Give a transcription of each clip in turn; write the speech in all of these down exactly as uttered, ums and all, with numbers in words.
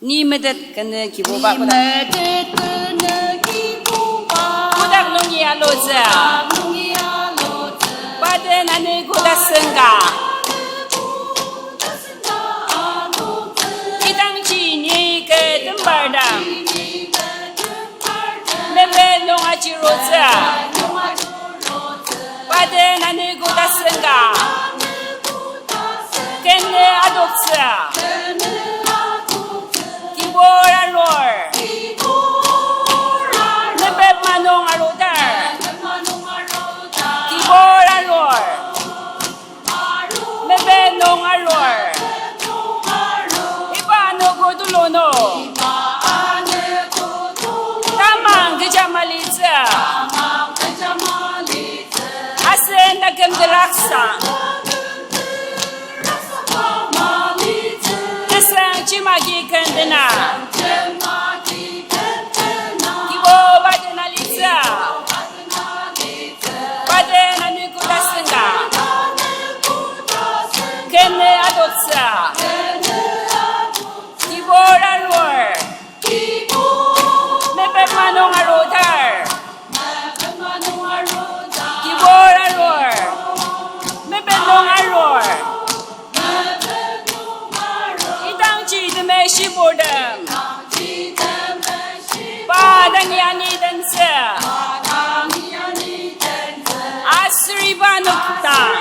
Ni metet kenü Kibuba kodak. Ni metet kenü Kibuba. Kodak nungi alutsü. Kodak nungi alutsü. Paden ani koda senka. Idangji ni kü tembar dang. Mepe nung ajirutsü. Paden ani koda senka. Kenü adoktsü. Kibur arur. Mepe manung arudar. Kibur arur. Mepe nung arur. Iba anogo tulu nung. Tamang kecha malitsü. Asen taküm teraksang. Tesang chimagi kendena. Kibuba den alitsü. Paden ani koda senka. Kenü adoktsü. Kibur arur. Mepe manung arudar. Kibur arur. Mepe nung arur. Idangji temeshi purtem. Pa dangi ani tentsü. Aser iba nokdang.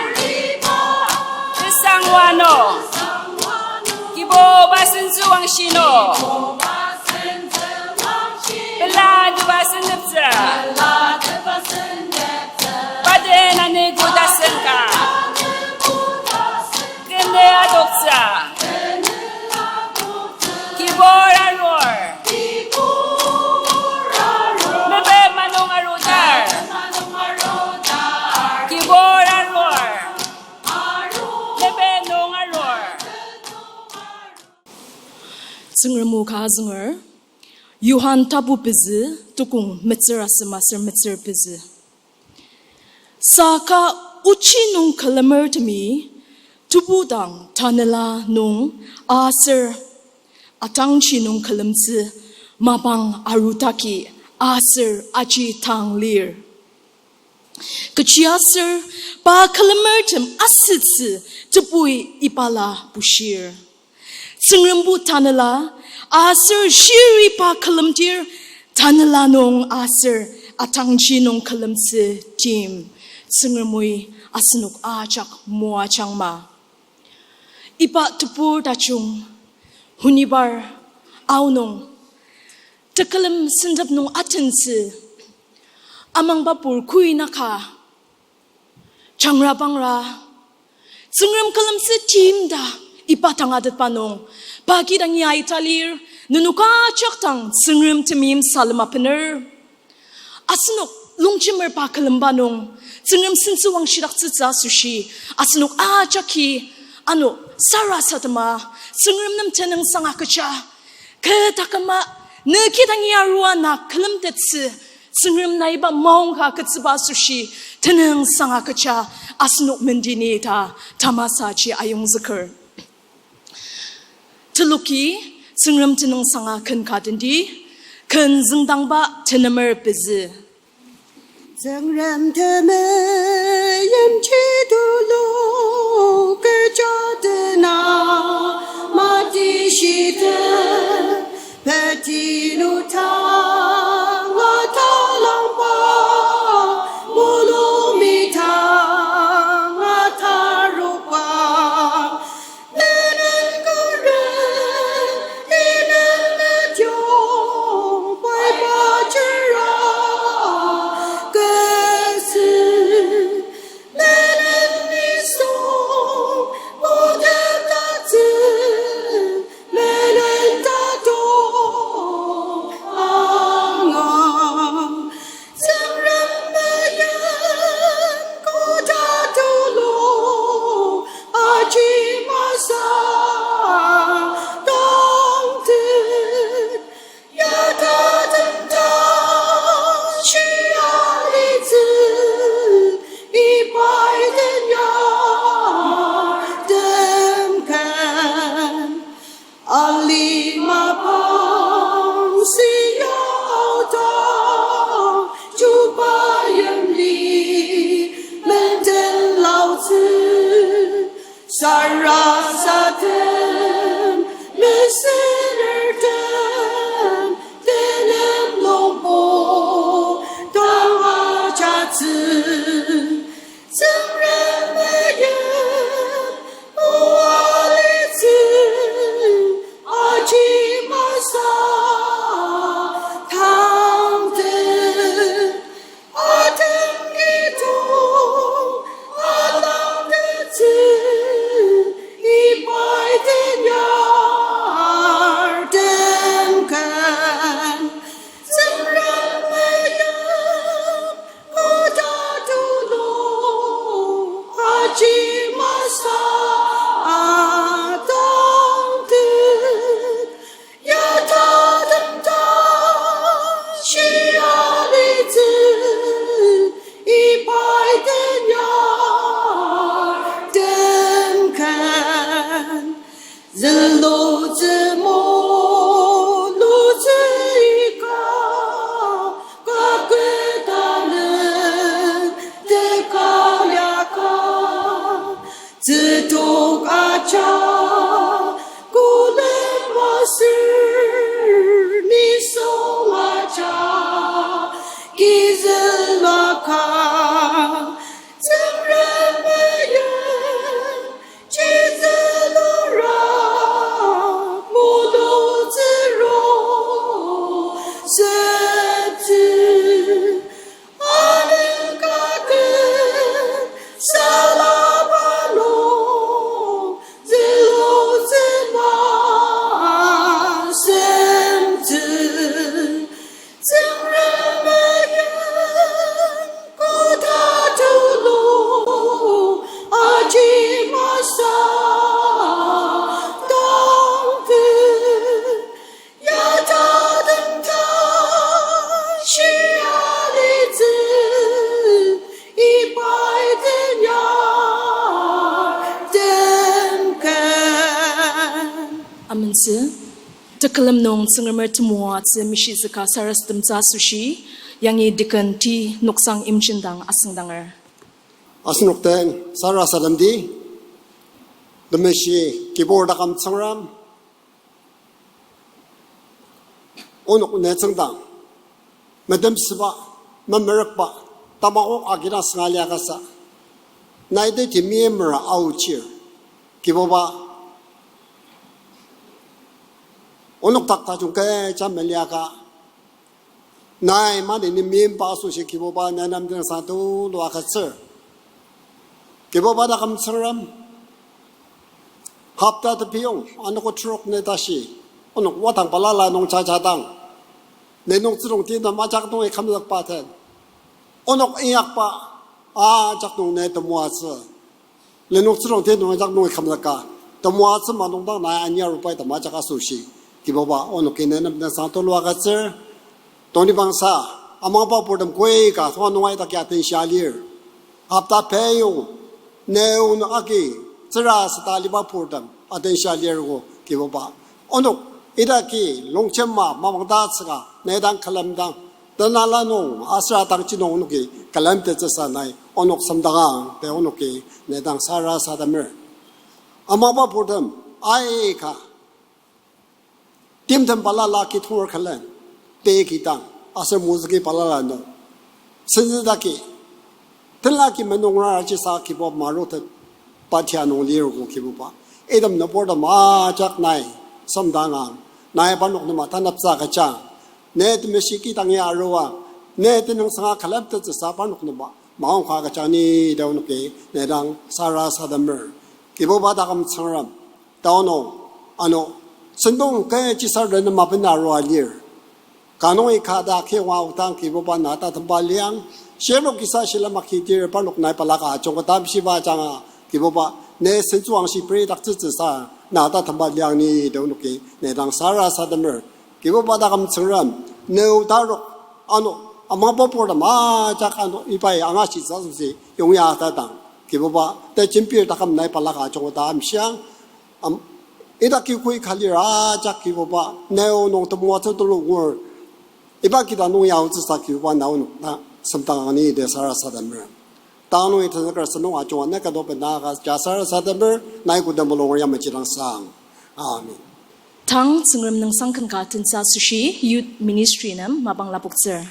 Tesang wano. Kibuba sentsü wangshi nung. Pela tuba senteptsü. Paden ani koda senka. Kenü adoktsü. Kibur arur. Mepe manung arudar. Kibur arur. Mepe nung arur. Tsüngrem o ka azünger, Johan tapu pezü, tukong metsür asem aser metsür pezü. Saka ochi nung külemertemi, tebu dang tanela nung aser atangji nung külemtsü mapang arudaki aser aji tang lir. Kechiaser pa külemertem asütsü tebui ibala bushir. Tsüngrembo tanela aser shiri pa külemdir tanela nung aser atangji nung külemtsü tim Tsüngremi asenok ajak moajangma. Iba tebur tajung honibar aonung tekülem sentep nung atentsü amangbapur kuinaka jangrabangra Tsüngrem külemtsü tim ta iba tangatetba nung pa kidangi aitalir, nenok ajak dang Tsüngrem temeim salem apener. Asenok longjemer pa külemba nung Tsüngrem sentsü wangshidaktsütsü asoshi, asenok ajaki ano sarasadema Tsüngrem nem tenüngsang agüja, kü taküma ne kidangi arua na külemtettsü Tsüngrem nai iba maongka agütsüba asoshi tenüngsang agüja asenok mendeni ta tamasaji ayongzüker. Teloki Tsüngrem tenüngsanga ken ka tendi, ken züngdangba tenemer pezü. Tsüngrem temeim ji tulu kecha tena, mati shite peti nutang atalangba, mulumi tang atarukba, Sarasadem, mesülertem, tenem nungbo, tanga jatsü, Tsüngrem meyip, oa litsü, aji masa, tangtet, Atem kidong alangtettsü, ibai tenyar temken. Tsüngrem meyip, koda tulu, aji masa, atangtet. Yatatem ta shia litsü, ibai tenyar temken. Zülutsü mulutsü ika, kaketalen teka yaka. Tsütok aja, kolem aser nisung aja, kizülaka, Tsüngrem meyip, chizülura, mulutsüro, septsü, Anüng kaket salaba nung, zülutsü na semtsü. Tsüngrem meyip, koda tulu, aji masa, tangtet. Yatatem ta shia litsü, ibai tenyar temken. Amentsü, tekülem nung Tsüngremer temoatsü mishizüka sarasademtsü asoshi, yangi Deacon T. Noksang Imjindang asüngdanger. Asenok den sarasademdi, temeshi kibur taküm Tsüngrem, onok ne tsüngdang, metemsüba, memerükba, tamakok agidang sünga liakasa, nai te timia mera aochir, Kibuba, onok dak tajung kecha meliaka, nai mani ni meimba asoshi Kibuba ne nem den sang tulu agütsür. Kibuba taküm Tsüngrem, hopta tepiyong, anogo trok ne tashi, onok wadang balala nung jajadang, ne nung tsürong tindang majak nungi kümzükba den, onok inyakba ajak nung ne temoatsü. Lenok tsürong tindang ajak nungi kümzüka, temoatsü ma nungdang nai ania rupai tem ajak asoshi, Kibuba, onoki ne nem den sang tulu agütsür. Tongtibangsa, amangba purtem koi ka tonga nungai dak ya tenshia lir. Hopta peyong, ne onok agi, tsüra süta aliba purtem atenshia lir ko Kibuba. Onok idaki longjema mapang tatsüka ne dang külemdang, tenala nung aser atangji nung onoki külemtettsüsa nai onok semdangang ta onoki ne dang sarasademer. Amangba purtem aika timtem balala ki tonger külen, pei kidang, aser mozüki balala nung, senzüdaki, tenlaki menungra ajisa Kibuba marutet, patia nung lir ko Kibuba. Item nüburtem ajak nai semdangang, nai parnok nem taneptsü agüjang, ne temeshi kidang ya arua, ne tenüngsanga külemtettsüsa parnok nem maongka agüjang ni ta onoki ne dang sarasademer. Kibuba taküm Tsüngrem, tao nung, ano, sentong kechisar den nem mapena arua lir. Ka nungi ka ta kiyonga aodang Kibuba na tatemba liang, shirnok kisa shilem akidir parnok nai balaka ajungka tamshiba ajanga Kibuba, ne sentsüwangshi peridaktsütsüsa na tatemba liang ni ta onoki ne dang sarasademer. Kibuba taküm Tsüngrem, ne otarok, ano, amangba purtem ajak ano ibai angashitsü asoshi yongya tadang, Kibuba, tejembir taküm nai balaka ajungka ta amshiang, am, idaki koi ka lir ajak Kibuba, ne o nung temoatsü tulu ngur, iba kidang nung ya aotsüsa Kibuba na onok na semdangang ni ta sarasademer. Tanü iten ka sünung ajunga ne kado bena ka jasar satember nai kudem mulung ya mejidang sang. Amen. Tang Tsüngrem nüngsang ken ka tensa asoshi youth ministry nem mapang lapoktsür.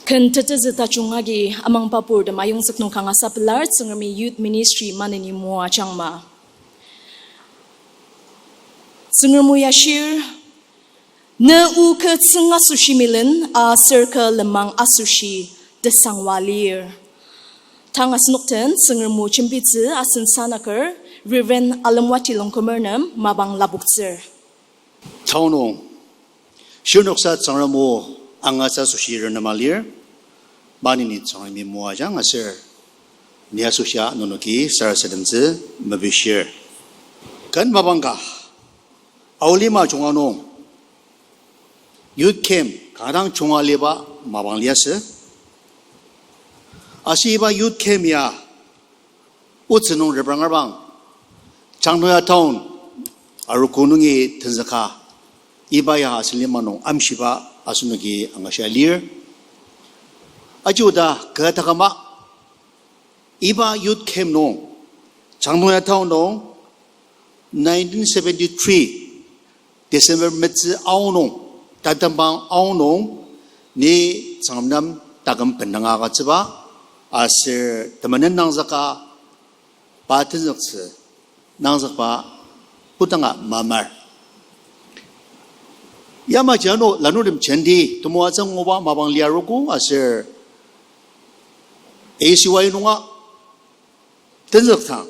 Ken tetezü tajung agi amangba purtem ayongzük nung kangasa pelar Tsüngremi Youth Ministry maneni moajangma. Tsüngrem o yashir, ne o kü tsüng asoshi melen aser kü lenmang asoshi tesangwa lir. Tang asenok den Tsüngrem o jembitsü asen sanaker Reverend Alemwati Longkumer nem mapang lapoktsür. Tao nung, shirnoksa Tsüngrem o angatsü asoshi renema lir, maneni Tsüngremi moajang aser, ni asoshia nenoki sarasademtsü mepishir. Ken mapang ka, Aolima junga nung, youth camp kanga dang junga liba mapang liasü. Aser iba youth camp ya, otsü nung reprang arbang, Changnoya town, arogo nungi tenzüka, iba ya asen lima nung amshiba asenoki angashia lir. Aji oda kü takama, iba youth camp nung, Changnoya town nung, nineteen seventy-three, December metsü aonung, tatembang aonung, ni Tsüngrem nem taküm bendanga agütsüba, aser temenen nangzüka, pa tenzüktsü, nangzükba, kodanga mamar. Yamaji ano lanurtem jenti temoatsü nguba mapang lia arogo aser A C Y nunga tenzüktsü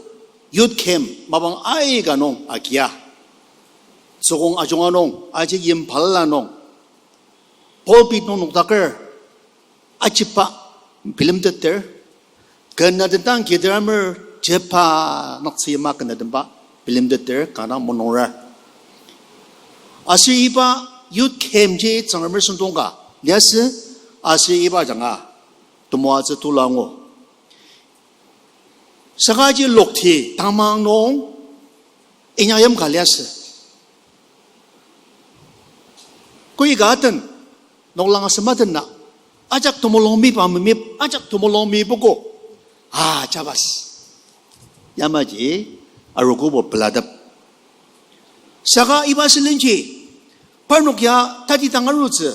youth camp mapang aika nung agia. Tsükong ajunga nung, aji yim balala nung. pulpit nung nokdaker ajiba bilemteter, ken adendang kideramer jepa noktsüyima ken ademba bilemteter kanga mulungrar. Aser iba youth camp ji Tsüngremer sentong ka liasü, aser iba ajanga temoatsü tulu angu. Saka ji lokti tamang nung inyaktem ka liasü. Koi ka aten, noklang asem aten na, ajak temulung miba memip, ajak temulung mibogo. Ah, jabas. Yamaji arogobo pelatep. Saka iba sülenji, parnok ya tatidang arutsü,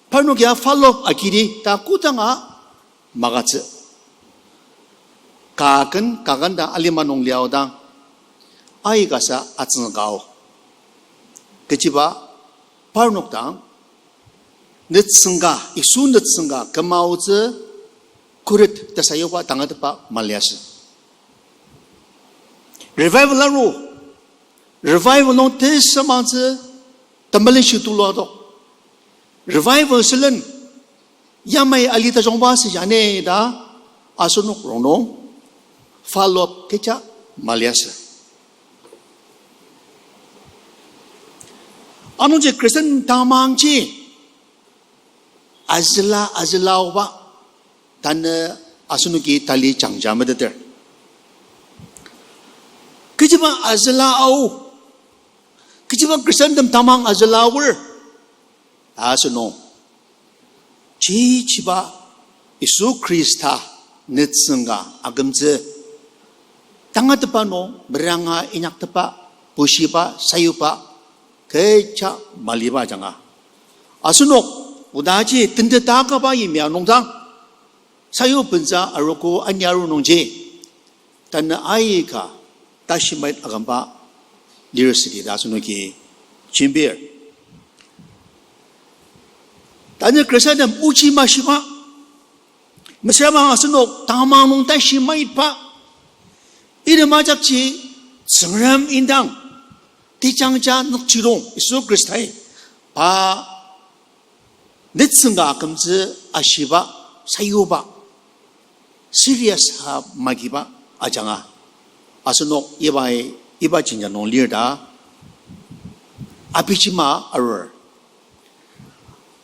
parnok ya follow up agidi ta kodanga magütsü. Kaken, kaken dang alima nung liaodang, aikasa atsüngkao. Kechiba, parnok dang, nütsüngka, Yisu nütsüngka kümaotsü khuret ta sayuba tangatetba maliasü. Revival aru, revival nung tesemangtsü temelenshi tulu adok. Revival sülen yamai ali tajungba süjane ta asenok rongnung follow up kecha maliasü. Anungji Christian tamangji azüla, azüla aoba tanü asenoki tali jangja meteter. Kechiba azüla ao, kechiba Christiantem tamang azüla aor ta asenok chichiba Yisu Khrista nütsüngka akümtsü tangatetba nung meranga inyaktepba, bushiba, sayuba, kecha maliba ajanga, asenok odaji tenteta akaba yimya nungdang, sayu bentsü arogo aniaru nungji, tanü aika tashimait akümba lir südi ta asenoki jembir. Tanü Khristantem ochi mashiba, mesüra bang asenok tamang nung tashimaitba, item ajakji Tsüngrem indang tejangja nükjidong Yisu Khristai pa nütsüngka akümtsü ashiba, sayuba, serious a magiba ajanga, asenok ibai, iba jenjang nung lir ta abijima arur.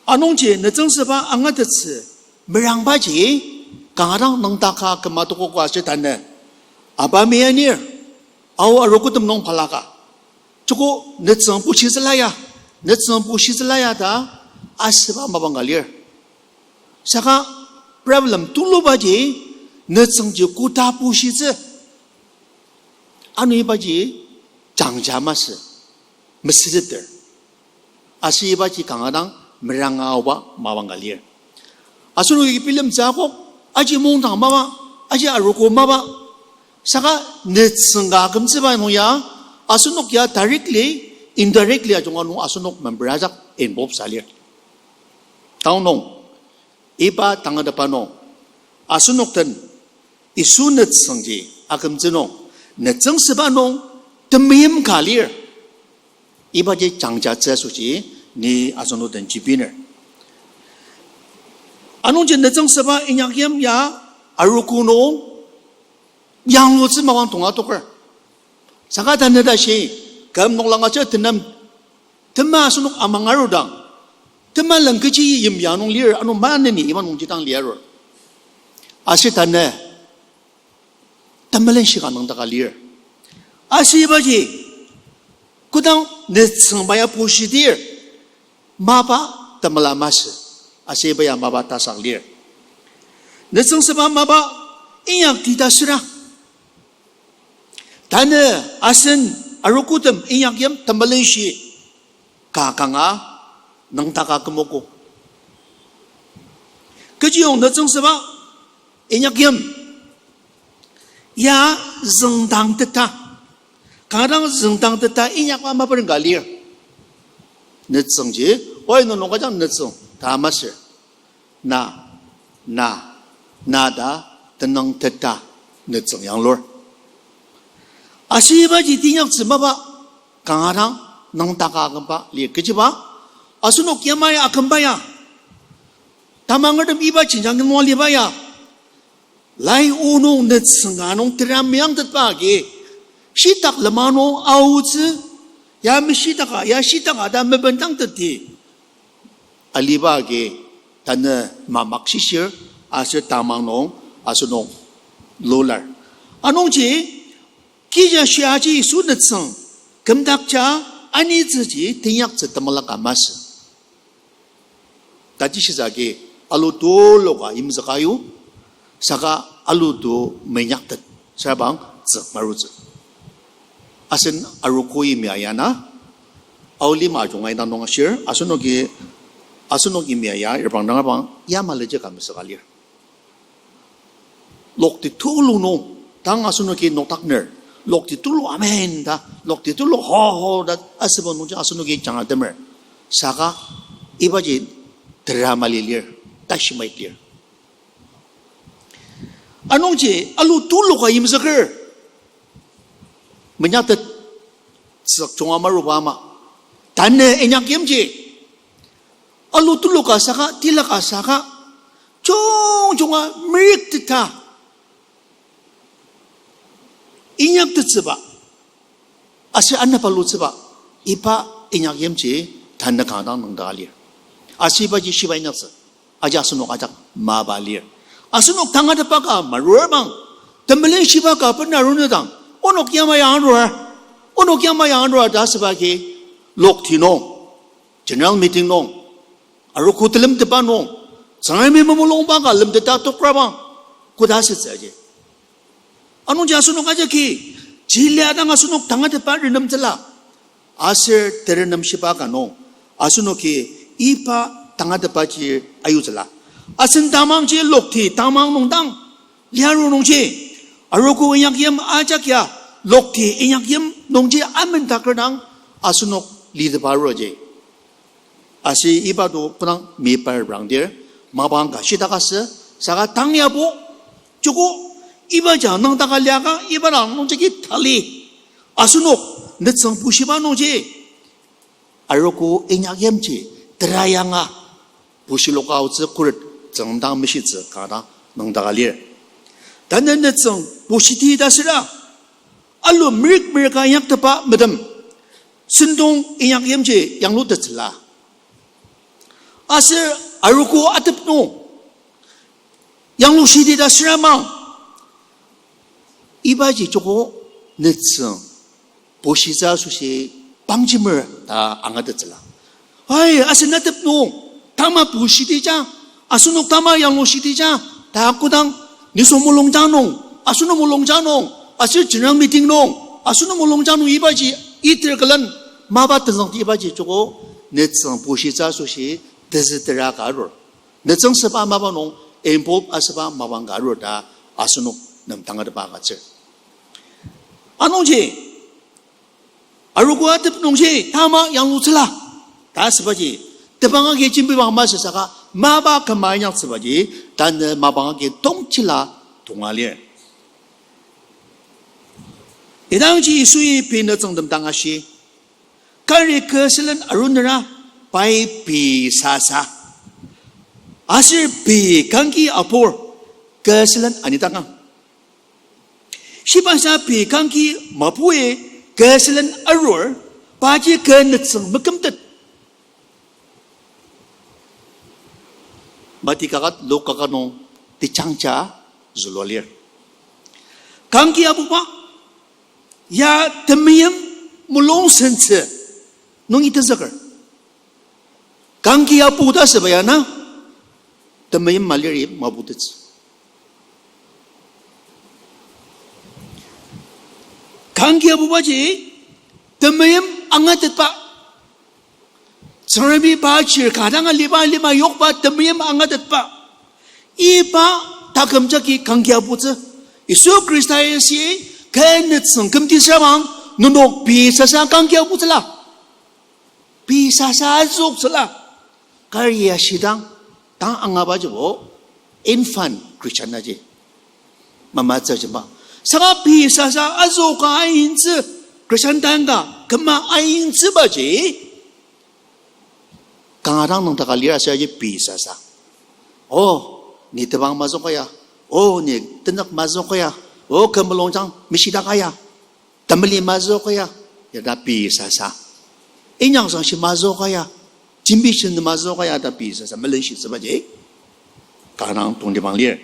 Anungji nütsüngsüba angatettsü merangbaji kanga dang nüngdaka küma tokogo aser tanü, aba mianir, ao arogotem nung balaka, joko nütsüng bushitsüla ya, nütsüng bushitsüla ya ta asüba mapang ka lir. Saka problem tulubaji nütsüngji koda bushitsü, ano ibaji jangja masü, mesüteter. Aser ibaji kanga dang meranga aoba mapang ka lir. Asenoki bilemtsü akok, aji mungdang mapa, aji arogo mapa, saka nütsüngka akümtsüba nung ya, asenok ya directly, indirectly ajunga nung asenok member ajak involve sa lir. Tanü nung, iba tangatetba nung, asenok den Yisu nütsüngji akümtsü nung, nütsüngsüba nung temeim ka lir. Ibaji jangjatsü asoshi ni asenok den jibiner. Anungji nütsüngsüba inyakyim ya arogo nung yanglutsü mapang tonga toker. Saka tanü tashi, küm noklang aser tenem, tema asenok amang arudang, tema langkechi yimya nung lir, ano maneni iba nungji dang liarur. Aser tanü temelenshi ka nüngdaka lir. Aser ibaji kodang nütsüngba ya bushidir, mapa temela masü, aser iba ya mapa tasak lir. Nütsüngsüba mapa inyakti ta süra, tanü asen arogotem inyakyim temelenshi ka kanga nüngdaka kümogo. Kechiyong nütsüngsüba inyakyim ya züngdangteta, kanga dang züngdangteta inyakba maprang ka lir. Nütsüngji, oi, nenok ajak nütsüng ta masü. Na, na, na ta tenüngteta nütsüng yanglur. Aser ibaji teinyaktsü mapa kanga dang nüngdaka akümba lir. Kechiba, asenok yamai akümba ya Tamangertem iba jenjang nung aliba ya. Lai o nung nütsüng ka nung tera meyangtetba agi, shitak lema nung aotsü, ya meshitaka, ya shitaka ta mebendangteti aliba agi, tanü mamak shishir, aser tamang nung, asenok lular. Anungji, kija shiaji Yisu nütsüng kümdakja anitsüji teinyaktsü temelaka masü. Tajishitsüji alu tuluka yimzüka yu, saka alu to meinyaktet, süra bang tsük marutsü. Asen arogo yimya ya na, aolima ajunga ina nung ashir, asenoki, asenok yimya ya, irbang dang abang, ya maliji ka mesüka lir. Lokti tulu nung, tang asenoki noktakner, lokti tulu amen ta, lokti tulu ho ho ta, asüba nungji asenoki jangratemer. Saka, ibaji tera mali lir, tashimait lir. Anungji alu tuluka yimzüker, menyaktet tsük junga maruba ama, tanü inyakyimji alu tuluka saka, tilaka saka, jungjunga merikteta inyaktettsüba, aser anaba lutsüba, iba inyakyimji tanü kanga dang nüngdaka lir. Aser ibaji shiba inyaktsü, aji asenok ajak mapa lir. Asenok tangatetba ka marur bang, temelen shiba ka bena arunedang, onok yamai ya arur, onok yamai ya arur ta asüba agi, lokti nung, general meeting nung, arogo telemtetba nung, Tsüngremi memulungba ka lemteta tokrabang, koda asütsü aji. Anungji asenok ajaki, jili adang asenok tangatetba renemtsüla, aser terenemshiba ka nung, asenoki iba tangatetbaji ayutsüla. Asen tamangji lokti tamang nung dang liaru nungji, arogo inyakyim ajak ya lokti inyakyim nungji amendaker dang asenok litepa aruji. Aser iba to kodang meyipa rangdir, mapang ka shitak asü, saka tang yabo, joko, ibaji nüngdaka liaka, iba dang nungjagi tali. Asenok, nütsüng bushiba nungji, arogo inyakyimji, tera yanga, bushiloka aotsü khuret, Tsüngrem dang meshitsü kanga dang nüngdaka lir. Tanü nütsüng bushiti ta süra, alu merik merika inyaktepa metem, sentong inyakyimji yanglutettsüla. Aser arogo atep nung, yanglushiti ta süra mang, ibaji joko nütsüng bushitsü asoshi pangjimer ta angatettsüla. Ai, asen atep nung, tama bushitija, asenok tama yanglushitija, ta kodang nisung mulungjang nung, asenok mulungjang nung, aser general meeting nung, asenok mulungjang nung ibaji iter külen mapa tenzükti ibaji joko nütsüng bushitsü asoshi tezü tera ka arur. Nütsüng süba mapa nung involve asüba mapang ka arur ta asenok nem tangatetba agütsür. Anungji, arogo atep nungji tama yanglutsüla ta asübaji, tebang agi jembibang masü saka mapa küma inyaktsübaji, tanü mapang agi tongtila tonga lir. Idangji Yisui pei nütsüngtem dang ashi, kari kü sülen arunera pai pei sasa, aser pei kangki apur kü sülen anidangang. Shibasa pei kangki mapui kü sülen arur, paji kü nütsüng mekümtet. Mati kaket, Luk kaket nung tejangja zülua lir. Kangki apuba ya temeim mulung sentsü nungi tenzüker. Kangki apu ta süba ya na, temeim maliri maputettsü. Kangki apubaji temeim angatetba, Tsüngremi pa chir ka dang aliba lima yokba temeim angatetba, iba taküm jagi kangki aputsü. Yisu Khrista yasi kü nütsüng kümtisüra bang, nenok pei sasa kangki aputsüla, pei sasa azüktsüla. Kari ashidang, tang angabajibo infant Christian aji. Mamatsü jemba. Saka pei sasa azüka aintsü, Christian tanga küma aintsübaji, kanga dang nüngdaka lir aser aji pei sasa. O, ni tebang mazüka ya. O, ni tenük mazüka ya. O, kü mulungjang mishidak aya. Temeli mazüka ya. Ya ta pei sasa. Inyakzüng shi mazüka ya. Jembi shi mazüka ya ta pei sasa. Melenshitsübaji kanga dang tongtibang lir.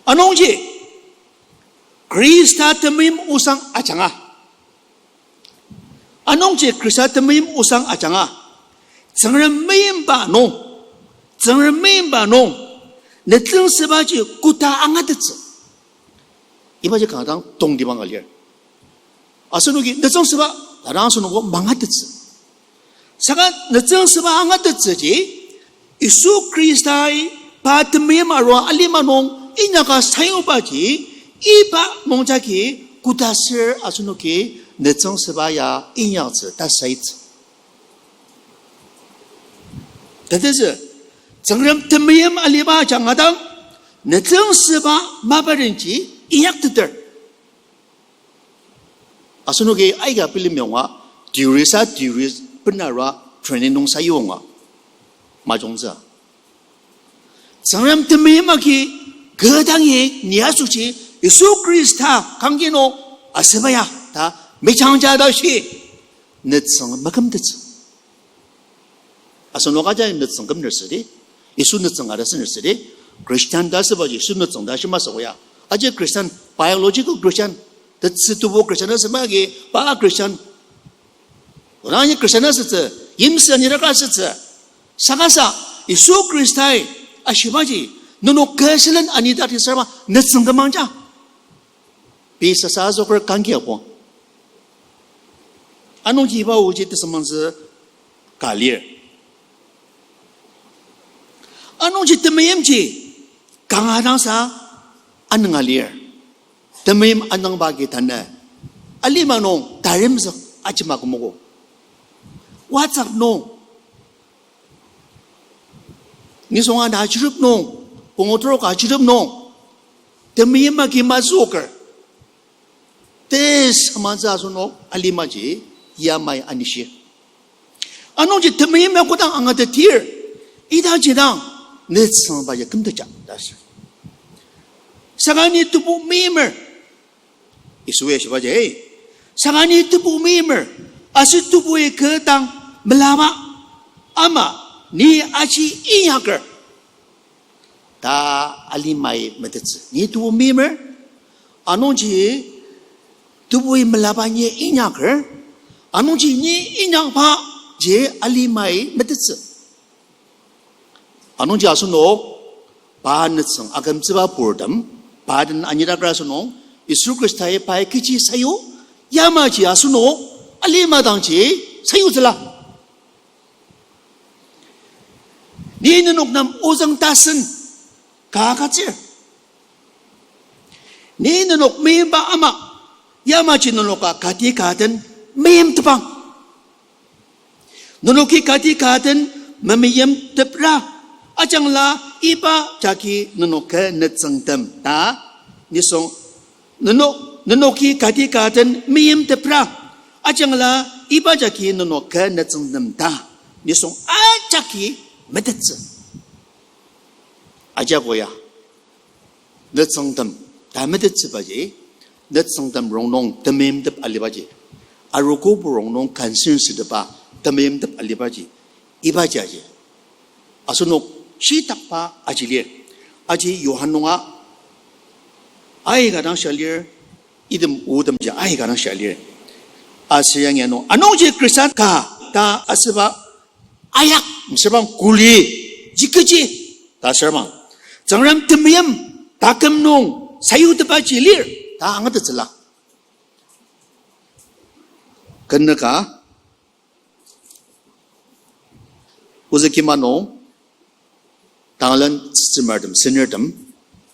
Anungji, Khrista temeim osang ajanga. Anungji Khrista temeim osang ajanga, Tsüngrem meimba nung, Tsüngrem meimba nung, nütsüngsübaji koda angatettsü. Ibaji kanga dang tongtibang ka lir. Asenoki nütsüngsüba, kanga dang asenoko mangatettsü. Saka nütsüngsüba angatettsüji, Yisu Khristai pa temeim arua alima nung inyaka sayubaji, iba nungjagi koda ser asenoki nütsüngsüba ya inyaktsü ta saitsü. Tetezü, Tsüngrem temeim aliba ajanga dang, nütsüngsüba mapadenji inyakteter. Asenoki aika bilemyonga, theory sa theory benarua training nung sayuonga. Majungtsü. Tsüngrem temeim agi kü dangi ni asoshi Yisu Khrista kangki nung asüba ya ta mejangja ta shi nütsüng makümtettsü. Asenok aja nütsüng kümner südi. Yisu nütsüng ka ta süner südi. Christian ta asübaji Yisu nütsüng ta shi masü koya. Aji Christian, biological Christian, tetsü tebu Christian asüba agi pa Christian. Odangi Christian asütsü, yimsü anidaka asütsü. Saka sa, Yisu Khristai ashibaji, nenok kü sülen anidaktsüba nütsüng kümangja. Pei sasa azoker kangki abo. Anungji iba oji tesüngmangtsü ka lir. Anungji temeimji kanga dangsa anünga lir. Temeim anüngba agi tanü alima nung taremzük ajima kümogo. WhatsApp nung, nisung ana achirup nung, pungu trok achirup nung, temeim agi mazüker. Tesüngmangtsü asenok alimaji yamai anishir. Anungji temeim ya kodang angatetir, idangji dang nütsüngbaji kümtetja ta sür. Saka ni tebu meimer, Yisu ya shibaji, saka ni tebu meimer, aser tebui kü dang melaba ama ni aji inyaker ta alimai metettsü. Ni tebu meimer, anungji tebui melaba ni inyaker, anungji ni inyakba ji alimai metettsü. Anungji asenok pa nütsüng akümtsüba purtem, pa den anidakra asenok, Yisu Khristai pai kechi sayu, yamaji asenok alima dangji sayutsüla. Ni nenok nem ozüng tasen ka agütsür. Ni nenok meimba ama, yamaji nenoka kati ka den meimtepang. Nenoki kati ka den memeimtepra, ajangla iba jagi nenok kü nütsüngtem ta nisung, nenok, nenoki kati ka den meimtepra, ajangla iba jagi nenok kü nütsüngtem ta nisung ajaki metettsü. Ajako ya, nütsüngtem ta metettsübaji, nütsüngtem rongnung temeimtep alibaji, arogobo rongnung concern sütepa temeimtep alibaji, ibaji aji asenok shitakba aji lir. Aji Johan nunga aika dang shia lir, item otemji aika dang shia lir. Aser yangi ano, anungji Khristan ka ta asüba ayak mesüra bang kuli ji kechi ta asüra bang, Tsüngrem temeim taküm nung sayutepaji lir ta angatettsüla. Kenüka, ozü kima nung, Tangalen tsütsümertem, seniortem,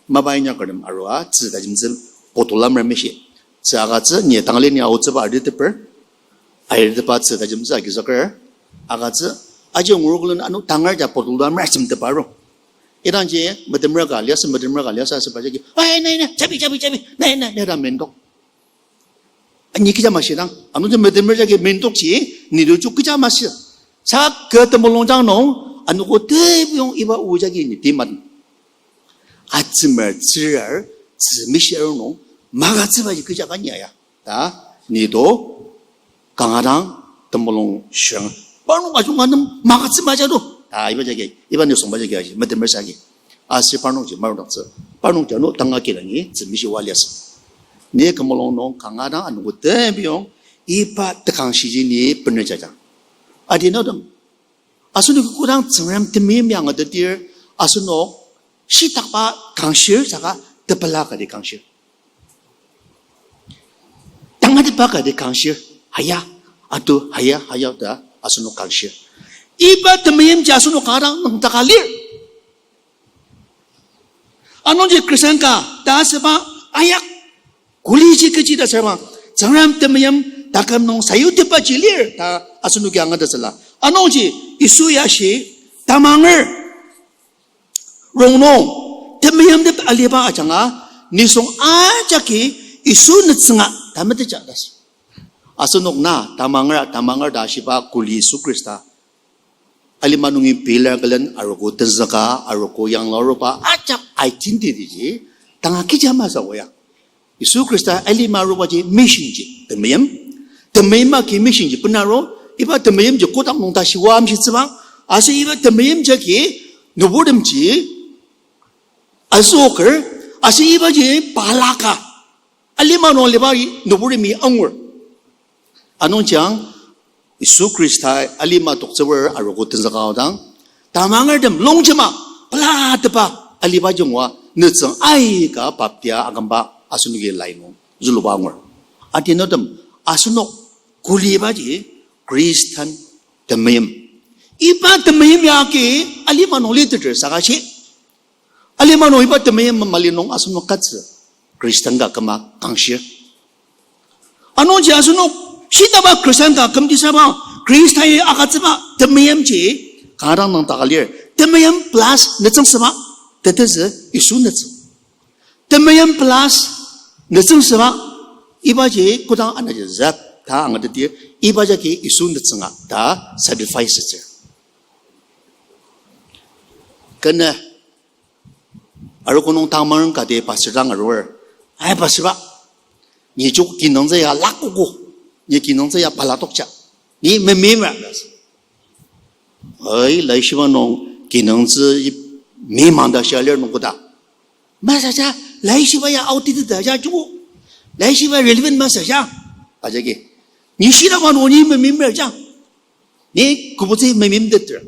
mapa inyakertem arua tzü tajemtsü bottle amer mishi. Tzü agütsü, ni Tangalen ni aotsüba ariteper, aritepa tzü tajemtsü agizüker, agütsü, aji nguruklen ano tangar ja bottle amer ajemtepa aru. Idangji metemer ka liasü, metemer ka liasü asüba jagi, "Ai, nai, nai, jabi, jabi, jabi, nai, nai, nai," ta mendok. Ani kecha mashidang, anungji metemer jagi mendokji, ni luju kecha mashi. Sa kü temulungjang nung, anogo tebiyong iba o jagi ni timat. Atsümer tsürar, tzümishir nung, magütsübaji kecha ka ni aya. Ta, ni to, kanga dang, temulung shirang. Parnok ajunga nem magütsübaja to. Ta, iba jagi, iba nisungba jagi aji, metemer sagi. Aser parnokji marudaktsü. Parnokji ano tanga kidangi, tzümishi wa liasü. Ni kümulung nung kanga dang anogo tebiyong, iba tekangshiji ni bener jajang. Adi nodem. Asenok kodang Tsüngrem temeim ya angatetir, asenok shitakba kangshir saka tepela kati kangshir. Tangatetba kati kangshir, haya, atu, haya, haya ta asenok kangshir. Iba temeimji asenok kanga dang nüngdaka lir. Anungji Khristan ka ta asüba ayak, kuliji kechi ta asüba, Tsüngrem temeim taküm nung sayutetbaji lir ta asenoki angatettsüla. Anungji Yisu ya shi, tamanger rongnung temeimtep aliba ajanga, nisung ajaki Yisu nütsünga ta metetja ta asü. Asenok na tamanger, tamanger ta ashiba kuli Yisu Khrista alima nungi pilar külen arogo tenzüka, arogo yanglu aruba ajak identity ji tanga kecha masü oya. Yisu Khrista alima arubaji mission ji temeim. Temeim agi mission ji benaro, iba temeimji kodang nung tashiwa amshitsüba, aser iba temeim jagi nüburtemji azüoker, aser ibaji balaka alima nung aliba nüburtemi angur. Anungji Yisu Khrista alima toktsübur arogo tenzüka aodang, tamangertem longjema pelatepa aliba jungwa nütsüng aika baptia akümba asenoki lai nung züluba angur. Adi nodem, asenok kulibaji Khristan temeim. Iba temeim ya agi alima nung liteter saka shi alima nung iba temeim mali nung asenok katsü Khristan ka küma kangshir. Anungji asenok shitaba Khristan ka kümtisüba, Khrista-i agütsüba temeimji kanga dang nüngdaka lir. Temeim plus nütsüngsüba, tetezü Yisu nütsüng. Temeim plus nütsüngsüba, ibaji kodang anaji zep ta angatetir, iba jagi Yisu nütsünga ta satisfy asütsür. Kene, arogo nung tamanger kati pastor dang arur. Ai, pastor ba, ni joko kinungtsü ya lakogo. Ni kinungtsü ya palatokja. Ni mememra. Ai, laishiba nung kinungtsü memang ta shia lir nung koda. Masüja, laishiba ya outdated ta ja joko. Laishiba relevant masüja. Ajaki, ni shilaba nung ni mememra ja. Ni küboktsü mememteter.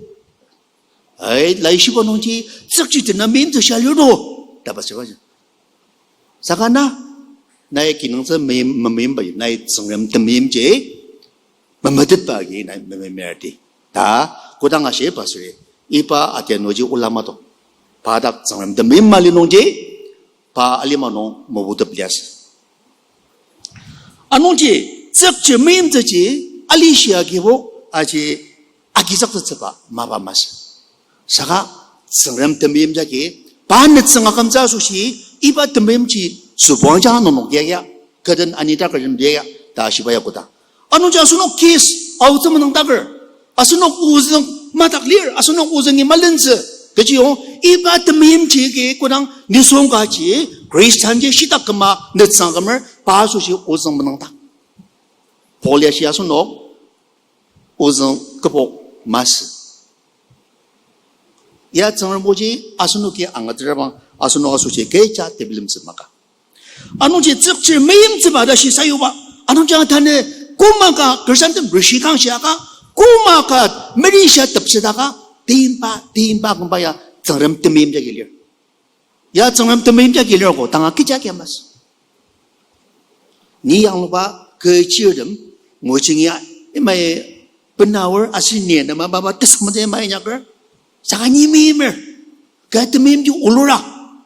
Ai, laishiba nungji tsükchi tena meimtsü shia lir do ta pastor ba. Saka na, nai kinungtsü meim, memeimbaji, nai Tsüngrem temeimji memetetba agi nai mememradi ta kodang ashi pastor-i, iba atianuji ola mato. Pa dak Tsüngrem temeim mali nungji pa alima nung mobutep liasü. Anungji, tsükchir meimtsüji, alishia kibo, aji, agizüktsütsüba mapa masü. Saka, Tsüngrem temeim jagi, pa nütsüng akümtsü asoshi, iba temeimji, sübuang jang nunok ya ya, kü den ani ta kü den ya ya, ta shiba ya koda. Anungji asenok case, aotsü menüngdaker. Asenok ozüng madak lir, asenok ozüngi malentsü. Kechiyong, iba temeimji ki kodang nisung kaji, Khristanji shitak küma nütsüng akümer, pa asoshi ozüng menüngdak. Paul ya shi asenok ozüng kübok masü. Ya Tsüngrem oji asenoki angatetrabang asenok asoshi kecha tebilemtsü maka. Anungji tsükchir meimtsüba ta shi sayuba. Anungji tanü koma ka Khristantem rishi kangshi aka, koma ka merishia tepseta ka, timba, timba kümba ya Tsüngrem temeim jagi lir. Ya Tsüngrem temeim jagi lir ko, tanga kecha kia masü. Ni yangluba kechirtem, ngujing ya, imai benaor aser ni nema mapa tesükmete imai inyaker. Saka ni meimer. Kü temeimji olura.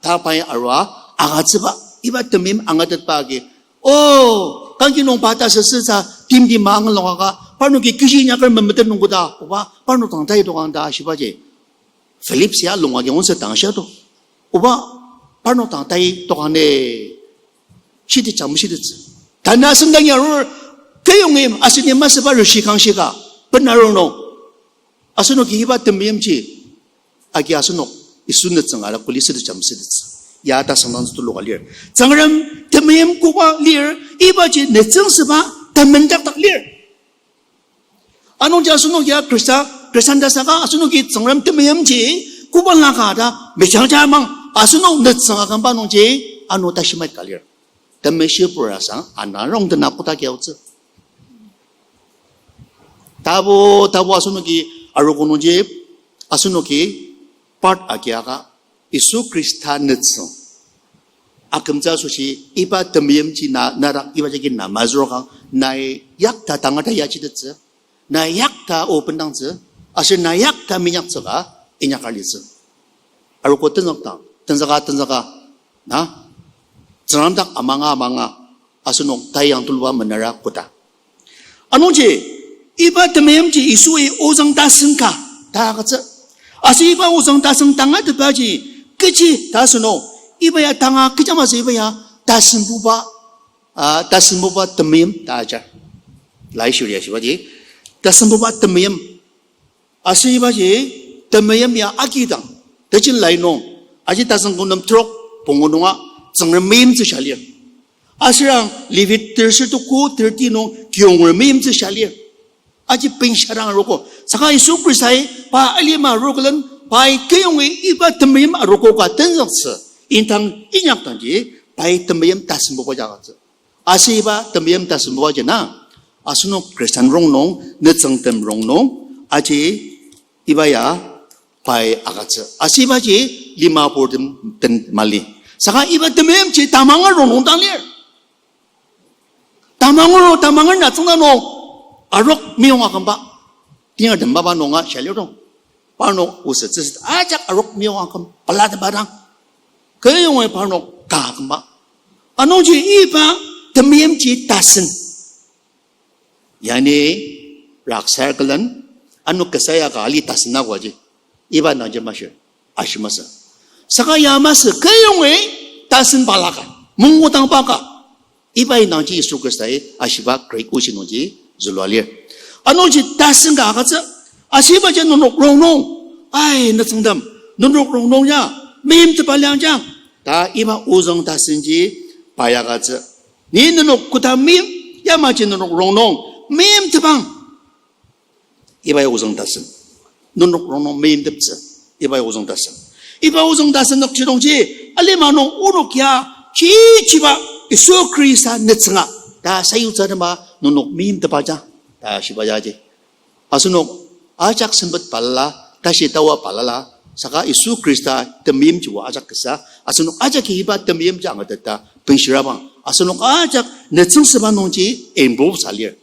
Ta pai arua, agütsüba, iba temeim angatetba agi. O, kangki nung pa ta süsüsa, timti ma angalokaka, parnoki kiji inyaker memeten nung koda, oba, parnok dang tai tokang ta shibaji. Philip sia lung agi onsü dang shia to. Oba, parnok dang tai tokang ne. Shititsü, meshitettsü. Tanü asüngdang ya arur, keyongi, aseni masüba rishi kangshika, benarur nung. Asenoki iba temeimji, Agi asenok Yisu nütsüng ala kuli sütejam sütetsü. Ya tasüngdang tuluka lir. Tsüngrem temeim koba lir, ibaji nütsüngsüba temendak dak lir. Anungji asenok ya Khrista, Khristan ta saka asenoki Tsüngrem temeimji koba laka ta mejangja mang asenok nütsüng akümba nungji ano tashi mait ka lir. Temeshibur asang ana rong dena koda kiaotsü. Tapu, tapu asenoki arogo nungji, asenoki part agiaka, Yisu Khrista nütsüng akümtsü asoshi, iba temeimji na, nadak iba jagi na mazürokang, nai yakta tangata yachitettsü, nai yakta o bendangtsü, aser nai yakta minyaktsüka inyaka litsü. Arogo tenzükdang, tenzüka, tenzüka, na, Tsüngrem dak amanga, amanga, asenok tayang tuluba menera koda. Anungji, iba temeimji Yisui ozüng tasen ka ta agütsü. Aser iba ozüng tasen tangatetbaji kechi ta asünung, iba ya tanga kecha masü iba ya tasenbuba, ah, tasenbuba temeim ta ajar. Laishiria shibaji, tasenbuba temeim. Aser ibaji temeim ya agidang, tejin lai nung, aji tasüng kü nem trok pungu nunga Tsüngrem meimtsü sha lir. Aser ang Levi terser tuku thirty nung kiyonger meimtsü sha lir. Aji benshadang arogo. Saka Yisu Khristai pa alima arogülen pai keyongi iba temeim arogo ka tenzüktsü. Indang inyakdangji pai temeim tasenbuba jagütsü. Aser iba temeim tasenbuba jena, asenok Khristan rongnung, nütsüngtem rongnung, aji iba ya pai agütsü. Aser ibaji lima purtem den mali. Saka iba temeimji tamanger rongnung dang lir. Tamanger, tamanger na tsüngda nung arok meyong akümba. Tingertem mapa nunga sha lir dong. Parnok osettsüset ajak arok meyong aküm pelatepa dang. Keyongi parnok ka akümba. Anungji iba temeimji tasen. Yani raksar külen ano kasa ya ka ali tasen akoji. Iba nangji mashir. Ashi masü. Saka ya masü keyongi tasen balaka. Mungudang baka. Iba indangji Yisu Khristai ashiba Greek oshi nungji zülua lir. Anungji tasen ka agütsü, ashibaji nenok rongnung, ai, nütsüngtem, nenok rongnung ya, meimtepa liangjang, ta iba ozüng tasenji pai agütsü. Ni nenok koda meim, yamaji nenok rongnung, meimtepang. Iba ya ozüng tasen. Nenok rongnung meimteptsü. Iba ya ozüng tasen. Iba ozüng tasen nükjidongji, alima nung onok ya, kichiba, Yisu Khrista nütsünga ta sayutsü atema nenok meimtepajang ta shiba yaji. Asenok ajak sempet balala, tashi tawa balala, saka Yisu Khrista temeimjibo ajak kasa, asenok ajaki iba temeimji angateta benshirabang, asenok ajak nütsüngsüba nungji improve sa lir.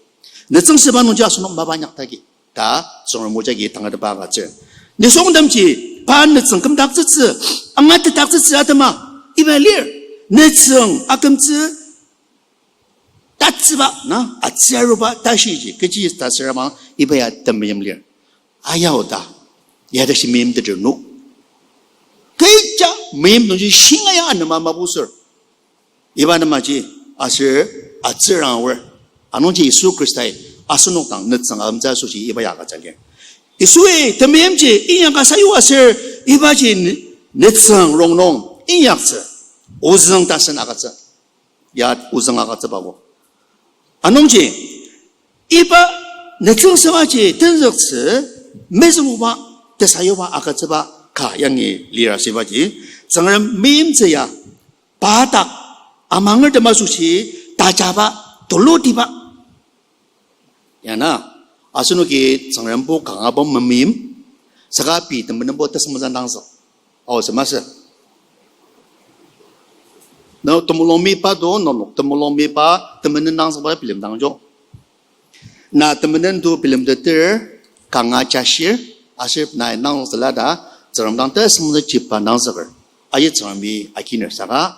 Nütsüngsüba nungji asenok mapa inyaktaki ta Tsüngrem o jagi tangatetba agütsür. Nisungtemji pa nütsüng kümdaktsütsü, angatetdaktsütsü atema iba lir. Nütsüng akümtsü tatsüba na atsü aruba tashiji kechi ta süra ama iba ya temeim lir. Ayao ta, ya tashi meimteter no. Kecha meim nungji shinga ya anema mapusür. Iba nemaji aser atsürang aor. Anungji Yisu Khristai asenok dang nütsüng amtsü asoshi iba ya agütsü lir. Yisui temeimji inyaka sayu aser ibaji nü-, nütsüng rongnung inyaktsü. Ozüng tasen agütsü. Ya ozüng agütsübabo. Anungji, iba nütsüngsübaji tenzüktsü mezüngbuba tesayuba agütsüba ka yangi lira shibaji, Tsüngrem meimtsü ya, pa dak amangertem asoshi tajaba tulutiba. Yana, asenoki Tsüngrembo kangabo memeim, saka pei temenenbo tesüngmezüng dangzük. Ao, sü masü. Na temulung meyipa do, nenok temulung meyipa, temenen dangzükba bilemdang jo. Na temenen do bilemteter, kanga jashir, aser na dangzüla ta, Tsüngrem dang tesüngmezüng jiba dangzüker. Aji Tsüngremi akiner saka,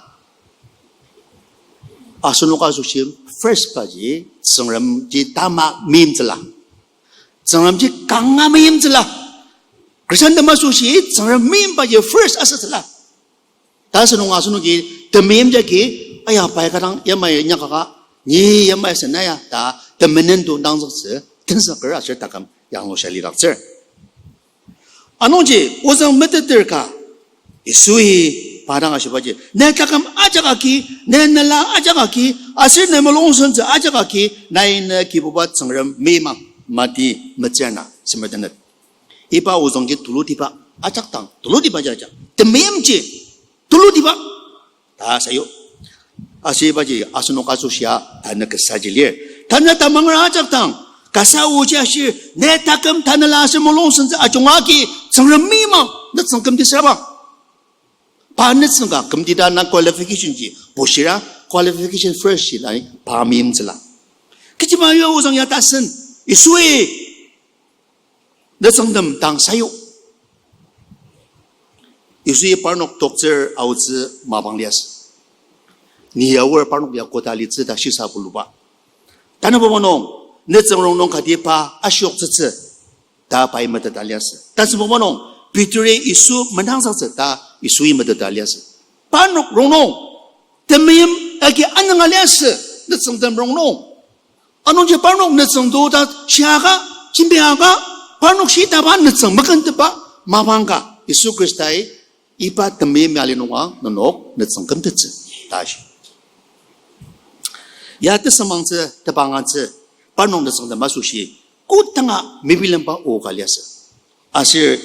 asenok asoshi first baji, Tsüngremji tama meimtsüla. Tsüngremji kanga meimtsüla. Khristantem asoshi Tsüngrem meimbaji first asütsüla. Ta asünung asenoki temeim jagi, aya, pai kadang yamai inyakaka, ni yamai senaya ta temenen do dangzüktsü tenzüker aser taküm yanglushia lidaktsür. Anungji ozüng meteter ka, Yisui pa dang ashibaji, ne taküm ajak agi, ne nela ajak agi, aser ne mulung sentsü ajak agi, nai ne Kibuba Tsüngrem meimang. Mati metsür ana semer tenet. Iba ozüngji tulutiba, ajak dang tulutiba jaja. Temeimji tulutiba ta sayu. Aser ibaji asenok asoshia tanü kasaji lir. Tanü tamanger ajak dang, kasa oji ashir, ne taküm tanela aser mulung sentsü ajunga agi Tsüngrem meimang, nütsüng kümtisüra bang. Pa nütsüng ka kümtita na qualification ji bushira, qualification first ji lai pa meimtsüla. Kechiba yua ozüng ya tasen, Yisui nütsüngtem dang sayu. Yisui parnok toktsür aotsü mapang liasü. Ni aor parnok ya koda litsü ta shisa puluba. Tanübo nung, nütsüng rongnung kati pa ashioktsütsü ta pai meteta liasü. Tasübo nung, Peteri Yisu menangzüktsü ta Yisui meteta liasü. Parnok rongnung temeim agi anünga liasü, nütsüngtem rongnung. Anungji parnok nütsüng to ta shiaka, jembiaka, parnok shitaba nütsüng mekenteba mapang ka, Yisu Khristai iba temeim ali nunga nenok nütsüng kümtettsü ta shi. Ya tesümangtsü, tebangatsü, parnok nütsüngtem asoshi kodanga mebilemba o ka liasü. Aser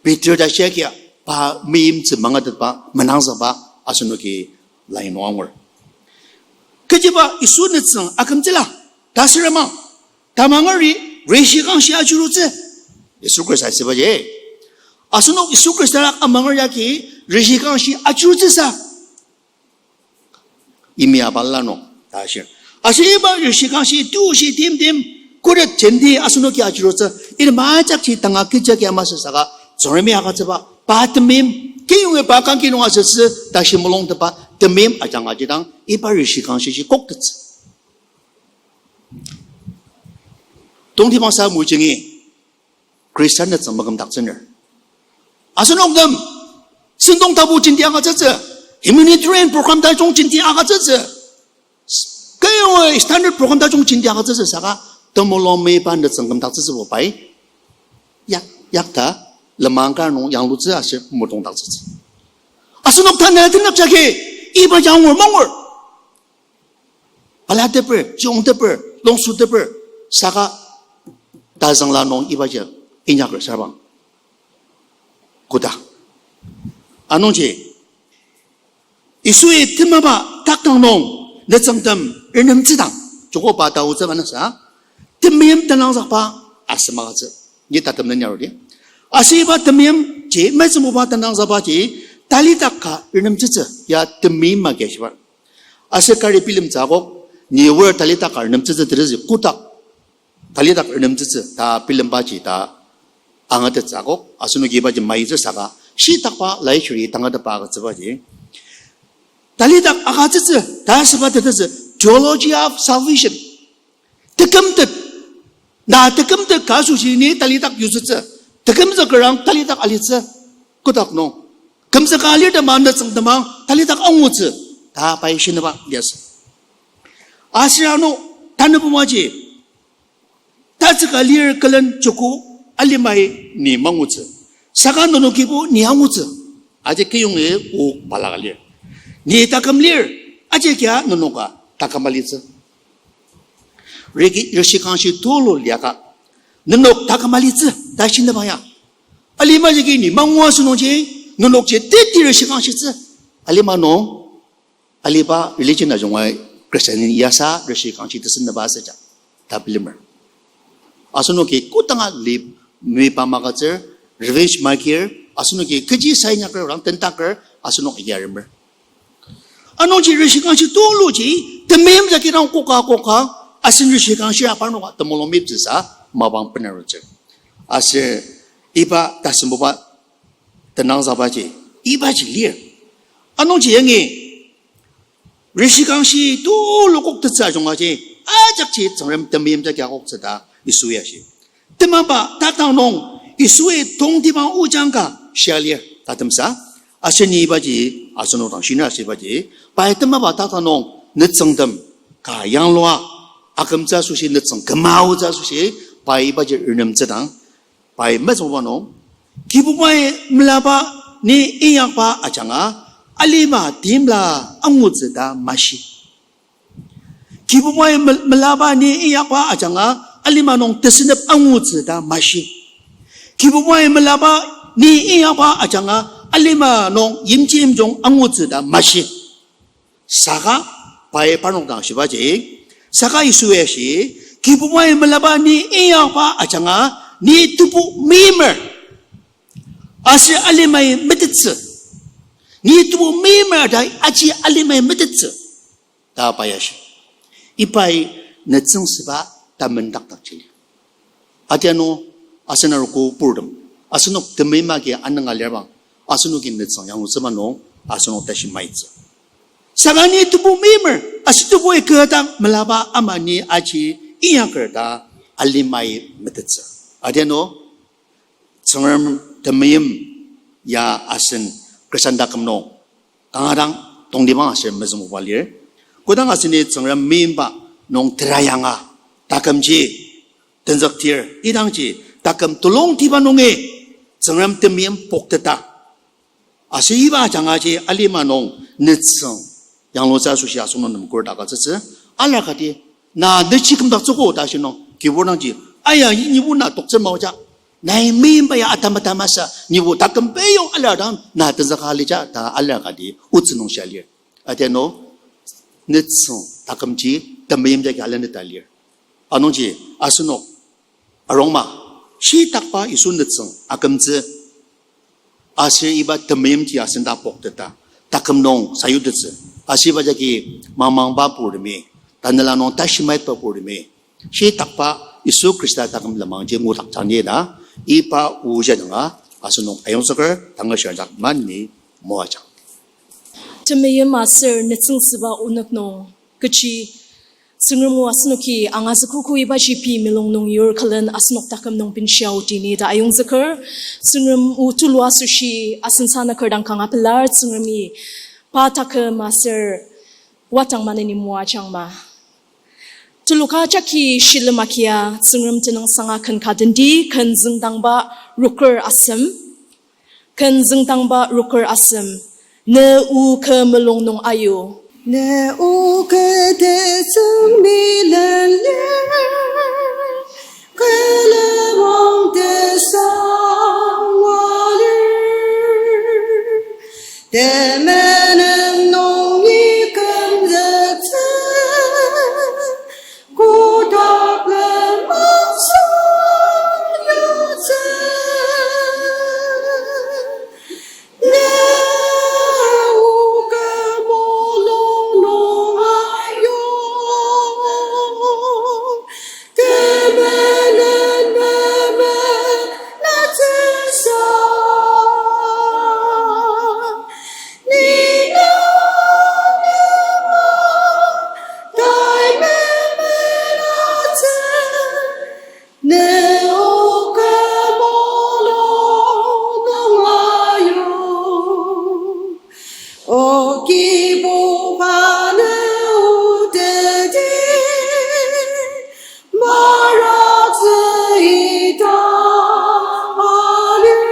Peter ta shiakia pa meimtsü mangatetba menangzükba asenoki lai nung angur. Kechiba Yisu nütsüng akümtsüla ta süremang, tamangeri rishikangshi ajurutsü. Yisu Khrista asübaji, asenok Yisu Khrista dak amanger yagi rishikangshi ajurutsüsa yimya balala nung ta shir. Aser iba rishikangshi tushi timtem khuret jenti asenoki ajurutsü. Item ajakji tanga kechi agi masü saka Tsüngremi agütsüba pa temeim, kiyongi pa kangki nung asütsü ta shimulungteba temeim ajanga jidang iba rishikangshi ji koktettsü. Tongtibangsa mujungi Khristan nütsüng makümdaktsüner. Asenok nem sentong tapu jenti agütsütsü, humanitarian program tajung jenti agütsütsü, kü yongi standard program tajung jenti agütsütsü saka temulung meyipa nütsüng kümdaktsütsübo pai yak, yakta lenmang ka nung yanglutsü aser motongdaktsütsü. Asenok tanü tenük jagi iba yangur mangur. Palateper, chiyongteper, longsüteper, saka tazüngla nung ibaji inyaker sabang koda. Anungji Yisui temaba takdang nung nütsüngtem renemtsüdang, joko pa taotsü manasa, temeim tenangzükba asem agütsü. Ni tatem neni arudi. Aser iba temeimji, mezüngbuba tenangzükbaji, talita ka renemtsütsü, ya temeim agi shiba. Aser kari bilemtsü akok, ni word talita ka renemtsütsü tetezü kotak, talita ka renemtsütsü ta bilembaji ta angatettsü akok, asenoki ibaji maitsü saka, shitakba laishiri tangatetba agütsübaji talitak agütsütsü ta asüba tetezü, theology of salvation. Tekümtet. Na tekümtet ka asoshi ni talitak yutsütsü. Tekümzüker ang talitak alitsü. Kotak nung kümzüka alir temang, nütsüng temang talitak angutsü ta pai shinüba liasü. Aser ano tanübumaji tatsüka lir külen joko alimai ni mangutsü. Saka nenokibo ni angutsü. Aji kiyongi o balaka lir. Ni taküm lir, aji kia nenoka taküm alitsü. Riki, rishikangshi tulu liaka nenok taküm alitsü ta shinüba ya, alima jagi ni mangua asünungji nenokji teti rishikangshitsü. Alima nung aliba religion ajungai Christian yasa rishikangshi tesünüba asüja ta bilemer. Asenoki kodanga lip mipa magütsür, revenge magir, asenoki kechi sainyaker orang tentaker asenok yaremer. Anungji rishikangshi tuluji temeim jagi dang koka koka, asen rishikangshi aparnoka temulung meptsüsa mapang benarutsü. Aser iba tasembuba tenangzükbaji ibaji lir. Anungji yangi rishikangshi tulu koktettsü ajungaji ajakji Tsüngrem temeim jagi akoktsü ta Yisui ashi. Temaba takdang nung Yisui tongtibang ojang ka shia lir ta temsa. Aser ni ibaji asenok dang shiner aser ibaji, pai temaba takdang nung nütsüngtem ka yanglua akümtsü asoshi, nütsüng küma aotsü asoshi, pai ibaji renemtsüdang, pai mezüngbuba nung Kibubai melaba ni inyakba ajanga alima timla angutsü ta mashi. Kibubai mel-, melaba ni inyakba ajanga alima nung tesenep angutsü ta mashi. Kibubai melaba ni inyakba ajanga alima nung yimji yimjung angutsü ta mashi. Saka pai parnok dang shibaji, saka Yisui ashi, Kibubai melaba ni inyakba ajanga ni tebu meimer. Aser alimai metettsü. Ni tebu meimer ta aji alimai metettsü ta pai ashi. Ibai nütsüngsüba tamendakdakji lir. Adianu asen arogo purtem, asenok temeim agi anünga lirbang, asenoki nütsüng yanglutsüba nung asenok tashi maitsü. Saka ni tebu meimer, aser tebui kü dang melaba ama ni aji inyaker ta alimai metettsü. Adianu Tsüngrem temeim ya asen Khristan taküm nung kanga dang tongtibang aser mezüngbuba lir. Kodang aseni Tsüngrem meimba nung terayanga, takümji tenzüktir, idangji taküm tulungtiba nungi Tsüngrem temeim pokteta. Aser iba ajangaji alima nung nütsüng yanglutsü asoshi asenok nem kor ta agütsütsü. Alar kati, na nüchi kümdaktsüogo ta ashi nung kibur dangji, aya, nibo na toktsür maoja. Nai meimba ya atama tamasa, nibo taküm peyong alar dang na tenzüka alija ta alar kati otsü nung shia lir. Adianu nütsüng takümji temeim jagi aleneta lir. Anungji asenok arongma, shitakba Yisu nütsüng akümtsü, aser iba temeimji asen ta pokteta, taküm nung sayutettsü, aser iba jagi mamangba purtemi, tanela nung tashimaitba purtemi, shitakba Yisu Khrista taküm lenmangji ngudakjang ni ta, iba oji ajanga asenok ayongzüker tangar shirjak maneni moajang. Temeim aser nütsüngsüba onük nung kechi Tsüngrem o asenoki angazükogo ibaji pei mulung nung yur külen asenok taküm nung benshiaoti ni ta ayongzüker. Tsüngrem o tulu asoshi asen sanaker dang kanga pelar, Tsüngremi pa taküm aser wadang maneni moajangma. Tuluka jagi shilem agia Tsüngrem tenüngsanga ken ka tendi, ken züngdangba rokür asem. Ken züngdangba rokür asem. Ne o kü mulung nung ayu. Ne o kü tetsüng milen lir, külem ang tesangwa lir. Temenen nungi kümzüktsü, kotak lenmang sayutsü. Ne o kü mulung nung ayu, temenen memenatsüsa. Ni na nema tai memenatsü, ne o kü mulung nung ayu. O Kibuba ne o teti maratsü ita alir.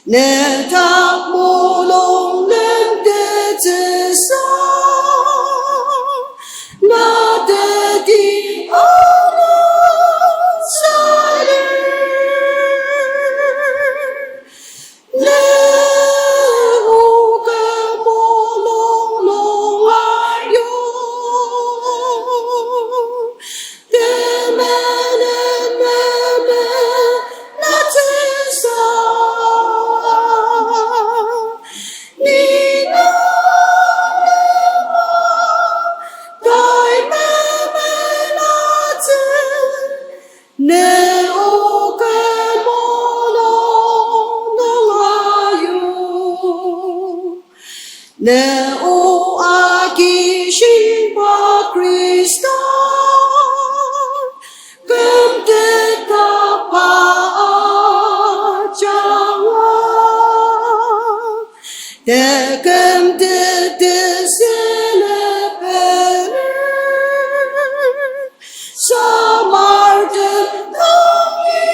Ne dak mulung nem tetsüsa, na teti ana salir. Ne o kü mulung nung ayu, temenen memenatsüsa. Ni na nema tai memenatsü, ne o kü mulung nung ayu. Ne o agishingba Khristan, kümtetdakba ajanga, tekümtet tesülepener, samartem nungi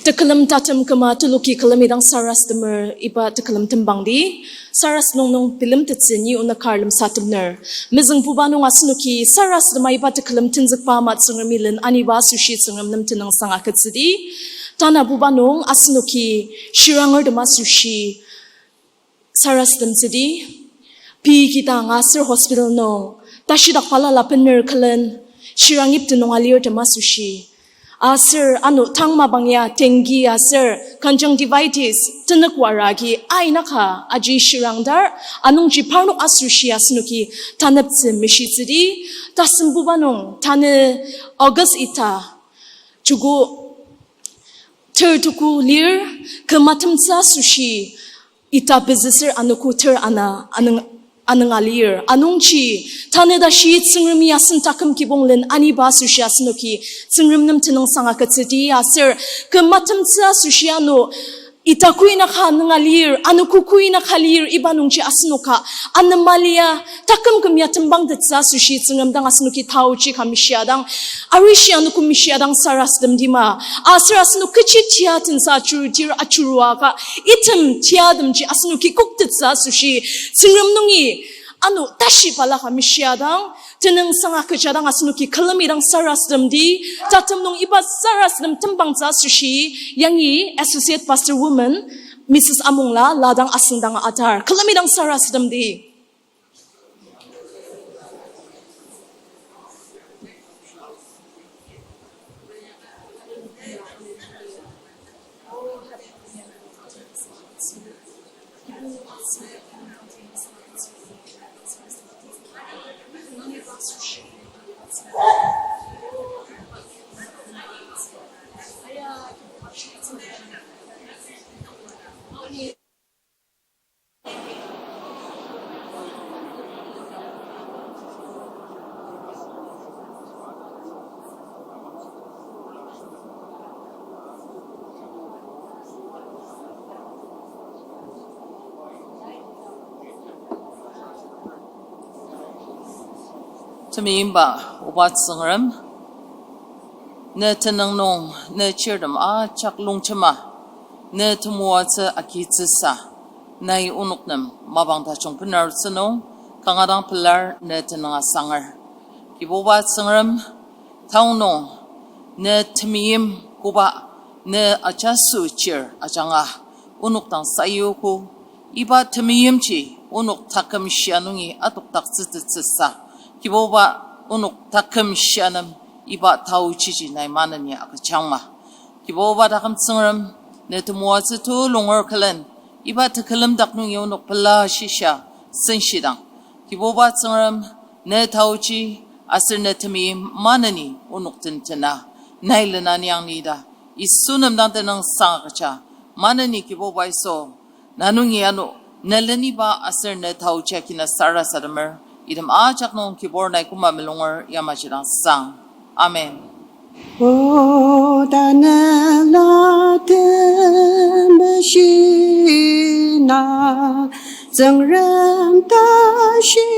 Tekülem tatem küma teloki külemi dang sarasademer iba tekülem tembangdi, sarasadem nung bilemtettsü ni onük kar lemsatemer. Mezüngbuba nung asenoki sarasadema iba tekülem tenzükba ama Tsüngremi len aniba asoshi Tsüngrem nem tenüngsang agütsüdi. Tanabuba nung asenoki shirangertem asoshi sarasademtsüdi. Pei kidang aser hospital nung tashidak balala bener külen shirang yipti nung alirtem asoshi, aser ano tang mapang ya dengue aser conjunctivitis tenük wara agi ainaka aji shirangdar, anungji parnok asoshi asenoki taneptsü meshitsüdi. Tasembuba nung tanü August ita, joko ter tuku lir, kü matemtsü asoshi ita pezüsür anogo ter ana anüng, anünga lir. Anungji tanü tashi Tsüngremi asen taküm kibong len aniba asoshi asenoki Tsüngrem nem tenüngsang agütsüdi aser kü matemtsü asoshi ano ita kuinaka anünga lir, anogo kuinaka lir, iba nungji asenoka anema lia taküm küm ya tembangtettsü asoshi Tsüngrem dang asenoki taochi ka meshiadang, arishi anogo meshiadang sarasademdi ma. Aser asenok kechi tia tensa ajurudir ajuruaka, item tiatemji asenoki koktettsü asoshi Tsüngrem nungi ano tashi balaka meshiadang, tenüngsang agüjadang asenoki külemi dang sarasademdi. Tatem nung iba sarasadem tembangtsü asoshi yangi Associate Pastor Woman Missus Amongla la dang asüngdang atar. Külemi dang sarasademdi. Temeimba oba Tsüngrem, ne tenüng nung ne chirtem ajak longtema, ne temoatsü agitsüsa, nai onok nem mapang tajung benarutsü nung, kanga dang pelar ne tenüng asanger. Kibuba Tsüngrem, taonung ne temeim koba ne ajaso chir ajanga onok dang sayuogo, iba temeimji onok taküm shia nungi adokdaktsütettsüsa, Kibuba onok taküm shia nem iba taochiji nai maneni agüjangma. Kibuba taküm Tsüngrem, ne temoatsü tulunger külen, iba tekülem dak nungi onok pela shisa senshidang, Kibuba Tsüngrem, ne taochi aser ne temeim maneni onok tentena, nai lena niang ni ta, Yisu nem dang tenüngsang agüja, maneni Kibuba Yisu, na nungi ano ne leniba aser ne taochi agina sarasademer, item ajak nung Kibur nai koma melunger yamaji dang sang. Amen. O tanela temeshi na, Tsüngrem tashi